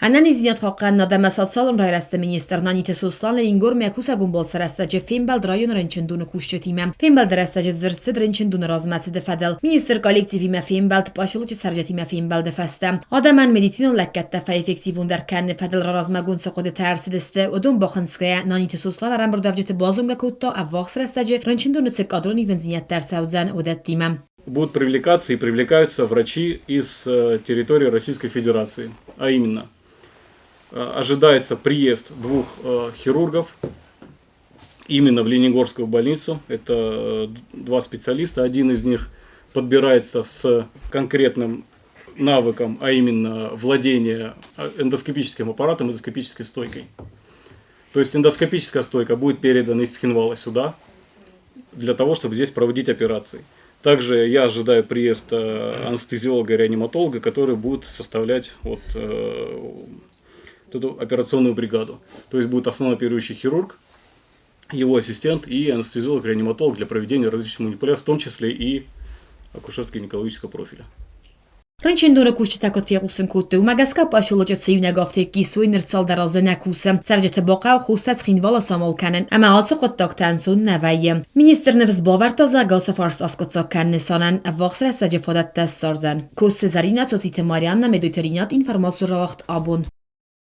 Ӕнӕниздзинад хъахъхъӕнынад ӕмӕ социалон райрӕзты министр Наниты Сослан Ленингормӕ кусӕгон балцы рӕстӕджы фембӕлд районы рынчындоны кусджытимӕ. Фембӕлды рӕстӕджы дзырд цыд рынчындоны размӕцыды фӕдыл. Министр коллективимӕ фембӕлд поселочы цӕрджытимӕ фембӕлды фӕстӕ. Адӕмӕн медицинон лӕггӕдтӕ фӕэффективондӕр кӕныны фӕдыл размӕгонд цы хъуыдытӕ ӕрцыдысты, уыдон бахынцгӕйӕ, Наниты Сослан ӕрӕмбырдуӕвджыты базонгӕ кодта, ӕввахс рӕстӕджы рынчындоны цы кадрон ивындзинӕдтӕ ӕрцӕудзӕн, уыдӕттимӕ. Будут привлекаться и привлекаются врачи из территории Российской Федерации. А именно, ожидается приезд двух хирургов именно в Ленингорскую больницу. Это два специалиста. Один из них подбирается с конкретным навыком, а именно владение эндоскопическим аппаратом, эндоскопической стойкой. То есть эндоскопическая стойка будет передана из Цхинвала сюда, для того, чтобы здесь проводить операции. Также я ожидаю приезд анестезиолога и реаниматолога, которые будут составлять вот эту операционную бригаду. То есть будет основной оперирующий хирург, его ассистент и анестезиолог, реаниматолог для проведения различных манипуляций, в том числе и акушерско-гинекологического профиля. Рынчындоны кусджытӕ куыд фехъусын кодтой, уымӕ гӕсгӕ поселочы цы иунӕг афтек ис, уый ныр цалдӕр азы нӕ кусы. Цӕрджыты бахъӕуы хостӕ Цхинвалы самал кӕнын, ӕмӕ ацы хъуыддӕгтӕ ӕнцон нӕ вӕййы. Министр ныфс бавӕрдта, зӕгъгӕ, ацы фарст аскъуыддзаг кӕныны нысанӕн ӕввахс рӕстӕджы фадӕттӕ ссардзӕн. Коцты Зӕринӕ, Цоциты Марианна, Медойты Ринат, информацион рауагъд абон.